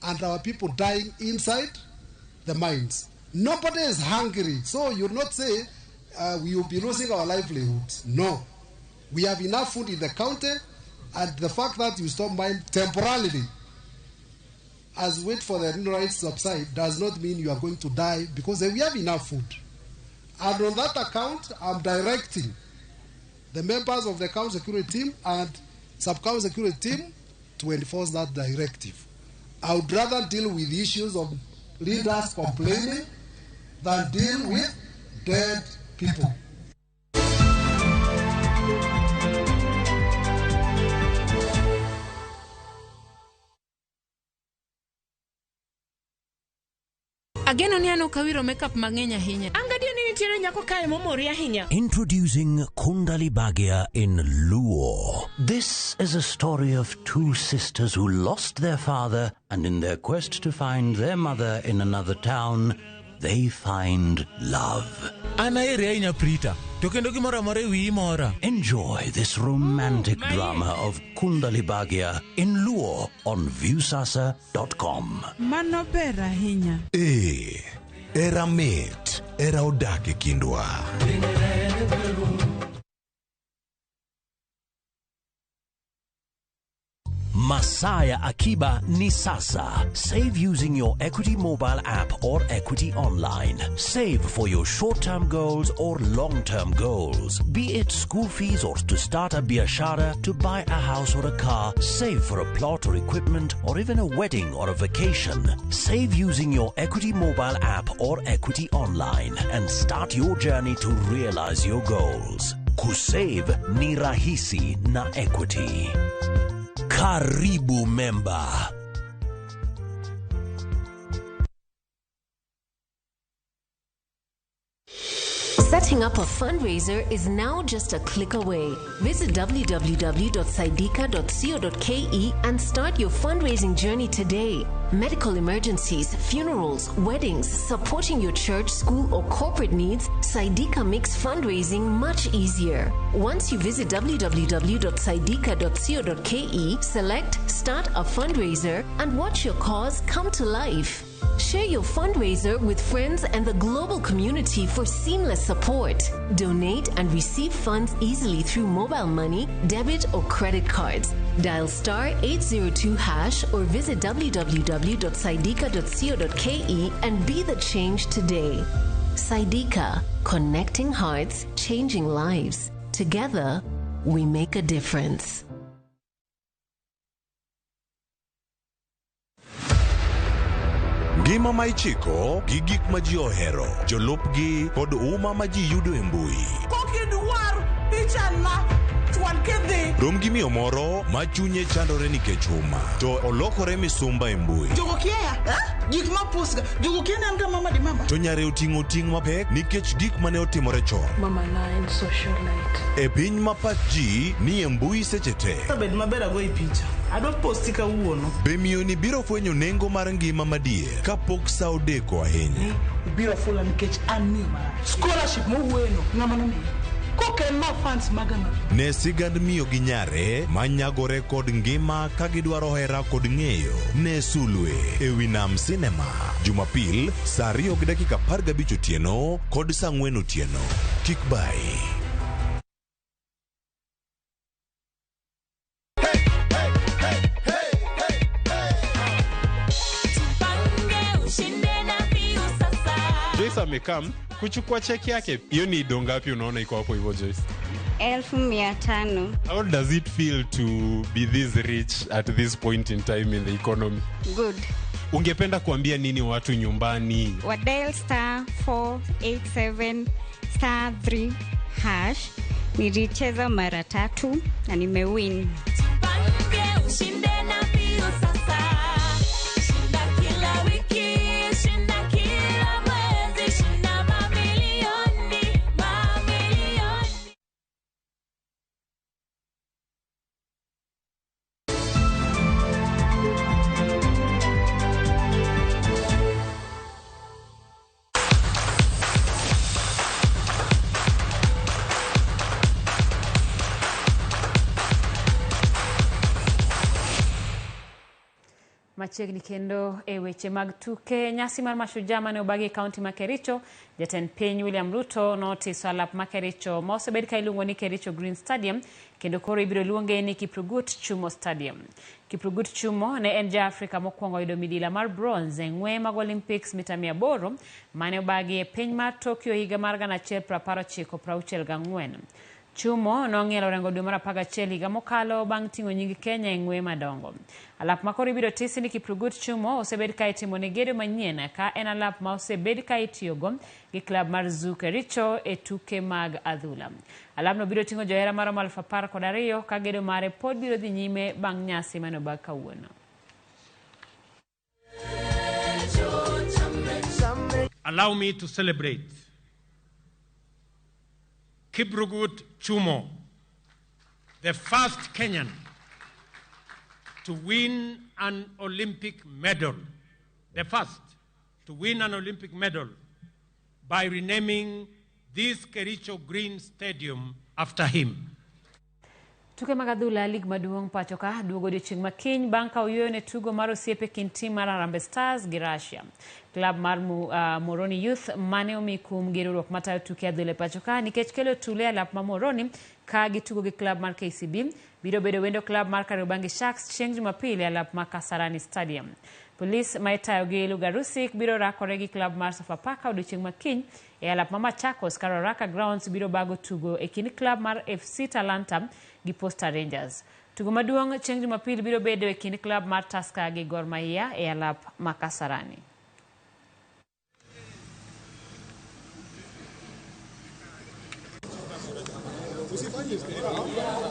and our people dying inside the mines. Nobody is hungry, so you'll not say we will be losing our livelihoods. No. We have enough food in the county, and the fact that you stop mine temporarily as wait for the rains to subside does not mean you are going to die, because we have enough food. And on that account, I'm directing the members of the county security team and sub-county security team to enforce that directive. I would rather deal with issues of leaders complaining than deal with dead people. Ageno ni an ok awiro makeup mang'eny ahinya. An gadier ni nitiere nyako kae momori ahinya. Introducing Kundali Bhagya in Luo. This is a story of two sisters who lost their father, and in their quest to find their mother in another town, they find love. An aheri ahinya Prita, to kendo gimoro amora e wiyi mora. Enjoy this romantic drama of Kundali Bhagya in Luo on Viusasa.com. Mano ber ahinya. Ee, era mit, era odak e kindwa. Masaya Akiba ni sasa. Save using your Equity mobile app or Equity Online. Save for your short-term goals or long-term goals. Be it school fees or to start a biashara, to buy a house or a car, save for a plot or equipment, or even a wedding or a vacation. Save using your Equity mobile app or Equity Online and start your journey to realize your goals. Kusave ni rahisi na Equity. Karibu member. Setting up a fundraiser is now just a click away. Visit www.saidika.co.ke and start your fundraising journey today. Medical emergencies, funerals, weddings, supporting your church, school, or corporate needs, Saidika makes fundraising much easier. Once you visit www.saidika.co.ke, select Start a Fundraiser and watch your cause come to life. Share your fundraiser with friends and the global community for seamless support. Donate and receive funds easily through mobile money, debit, or credit cards. Dial star 802 hash or visit www.saidika.co.ke and be the change today. Saidika, connecting hearts, changing lives. Together, we make a difference. Ngima ma ichiko gi gik ma ji ohero, jolupgi kod uma ma ji yudo e mbui. Kokidwar pichana chwal kidhi. Rom gi miyo moro ma chunye chandore nikech huma, to olokore misumba e mbui. Jogo kia, eh? Gik ma pusga. Jogo kia ni an ga mama di mama. To nyare oting'o ting' mapek nikech gik mane otimore chon. Mama na en socialite. E piny ma pach ji ni e mbui seche te. Bed maber agoyi picha. Adwa posti kawuono. Be miyoni biro fwenyo nengo mar ngima madier kapok sa odeko ahinya? Ibiro fula nikech an miyo marach. Scholarship mowuoyeno ng'ama nomiyi? Koka en ma fans maga ma. Ne sigand miyo gi nyare manyagore kod ngima ka gidwaro hera kod ng'eyo. Ne Sulwe e wi Nam Cinema Jumapil saa 2:15 otieno kod saa 4 otieno. Kik bayi. Joyce amekam kuchukua cheki yake. Hiyo ni do ngapi unaona iko hapo hivyo Joyce? 500,000. How does it feel to be this rich at this point in time in the economy? Good. Ungependa kuambia nini watu nyumbani? Wa dial star 487 star 3 hash. Nilicheza mara 3 na nimewin. Tupange ushinde na Viusasa. Shinda kila wiki, shinda kila mwezi, shinda mamilioni, mamilioni. Machiegni kendo e weche mag tuke, nyasi mar Mashujaa mane obagi e kaunti ma Kericho, jatend piny William Ruto notiso alap ma Kericho ma osebed ka iluongo ni Kericho Green Stadium kendo koro ibiro luonge ni Kiprugut Chumo Stadium. Kiprugut Chumo ne en ja Afrika mokwongo yudo midila mar bronze e ng'we mag Olympics mita 800 mane obagi e piny mar Tokyo higa mar 1964. Chumo nong'ielo orengo dwe mar 11 higa mokalo bang' ting'o nying Kenya e ng'we madongo. Alap ma koro ibiro tisi ni Kiprugut Chumo osebed ka itimo ne gedo manyien ka en alap ma osebed ka itiyogo gi klab mar Zoo Kericho e tuke mag adhula. Alapno biro ting'o johera maromo 12,000 ka gedo mare pod biro dhi nyime bang' nyasi mane obag kawuono. Allow me to celebrate Kiprugut Chumo, the first Kenyan to win an Olympic medal, the first to win an Olympic medal by renaming this Kericho Green Stadium after him. Tuke mag adhula lig maduong' pacho ka duogo odiochieng' ma kiny bang' ka oyueyo ne tugo mar osiepe kind tim mar Harambee Stars gi Russia. Klab mar Moroni Youth mane omi kum gi riwruok matayo tuke adhula e pacho ka nikech kelo tule e alap ma Moroni ka gitugo gi klab mar KCB biro bedo wendo klab mar Kariobangi Sharks chieng' Jumapil e alap ma Kasarani Stadium. Polis ma itayo gi Lugarusik biro rakore gi klab mar Sofapaka odiochieng' ma kiny e alap ma Machakos ka Ruaraka Grounds biro bago tugo e kind klab mar FC Talanta gi Posta Rangers. Tugo maduong' chieng' Jumapil biro bedo e kind klab mar Tusker gi Gor Mahia e alap ma Kasarani.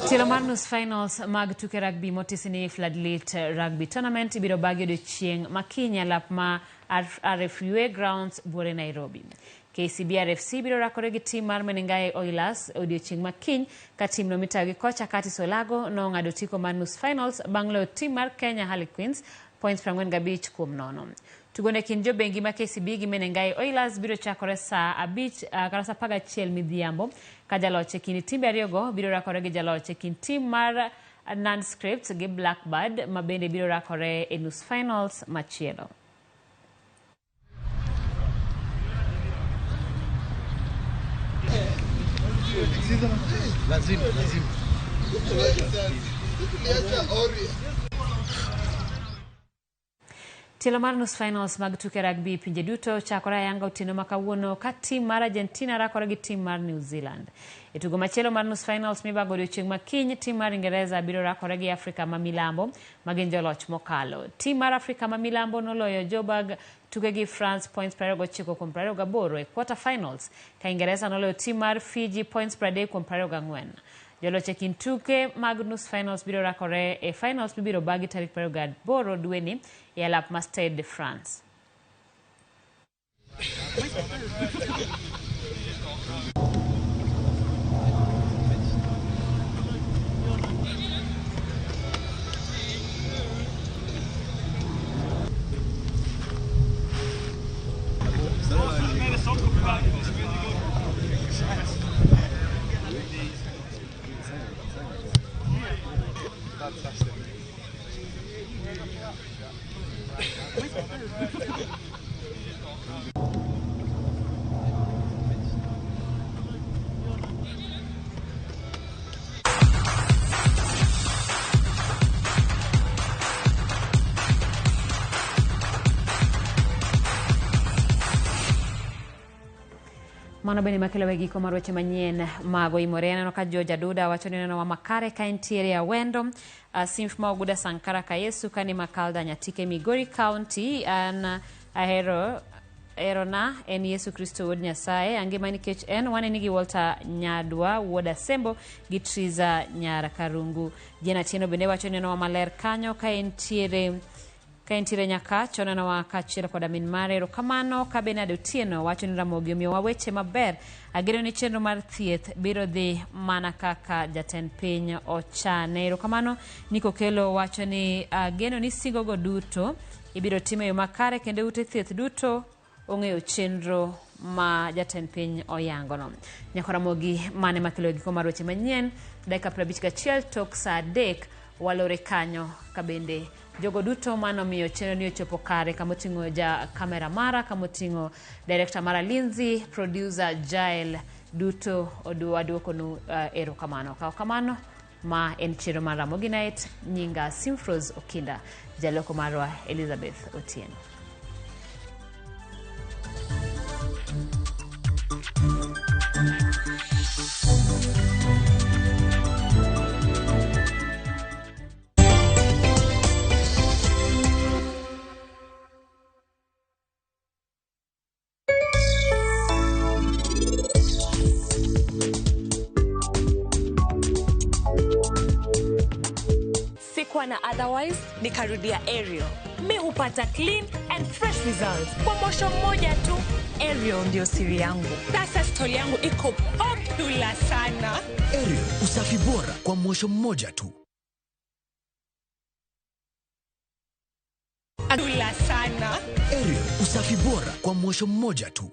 Tielo mar nus finals mag tuke rugby motisi ni Floodlit Rugby Tournament ibiro bagi odiochieng' ma kiny e alap ma RFUA Grounds buore Nairobi. KCB RFC biro rakore gi tim mar Menengai Oilers odiochieng' ma kiny ka timno mitayo gi kocha Curtis Olago nong'ado otiko mar nus finals bang' loyo tim mar Kenya Harlequins points 45-0. Tugo ne kind jobengi ma KCB gi Menengai Oilers biro chakore saa 5 kata saa 11 midhiambo ka jaloch e kind timbe ariyogo biro rakore gi jaloch e kind tim mar Nondescript gi Blackbird ma bende biro rakore e nus finals machielo. Lazima, lazima. Tielo mar nus finals mag tuke rugby pinje duto chakore ayanga otieno ma kawuono ka tim mar Argentina rakore gi tim mar New Zealand. E tugo machielo mar nus finals mibago odiochieng' ma kiny, tim mar Ingereza biro rakore gi Afrika ma Milambo ma gin joloch mokalo. Tim mar Afrika ma Milambo noloyo Joburg tuke gi France points 29-28 e quarter finals ka Ingereza noloyo tim mar Fiji points 30-24. Joloch e kind tuke mag nus finals biro rakore e finals mibiro bagi tarik 28 dweni e alap ma Stade de France. Mano bende makelo e giko mar weche manyien mag Oimore. Aneno ka George Aduda wacho ni oneno wa makare ka entiere e Awendo. Simf ma Oguda Sankara Kayesu kani Makalda Nyatike Migori County. An ahero erona en Yesu Kristo wuod Nyasaye. Angima nikech en waneni gi Walter Nyadwa wuod Asembo gi Triza Nyar Karungu. Jane Atieno bende wacho ni oneno wa maler kanyo ka entiere Nyakach, onenowa kaachiel koda min mare. Erokamano ka Benard Otieno wacho ni Ramogi omiyowa weche maber. Ageno ni chenro mar thieth biro dhi mana kaka jatend piny ochane. Erokamano Nico Kelo wacho ni ageno ni singogo duto ibiro tim e yo makare kendo ute thieth duto ong'eyo chenro ma jatend piny oyangono. Nyako Ramogi mane makelo giko mar weche manyien dakika 51 tok saa 3 walore kanyo ka bende Jogo duto manomiyo chenro ni ochopo kare, kamoting'o ja kamera mara, kamoting'o director mara Lindsay, producer Jael, duto aduokonu erokamano. Kaw kamano, ma en chenro mar Ramogi Night, nyinga Simfros Okinda, jaloko marwa Elizabeth Otieno. Sikuwa na otherwise, nikarudia Ariel. Mi hupata clean and fresh results kwa mosho mmoja tu. Ariel ndio siri yangu. Sasa stori yangu iko popular sana. Ariel, usafi bora kwa mwosho mmoja tu. Popular sana. Ariel, usafi bora kwa mwosho mmoja tu.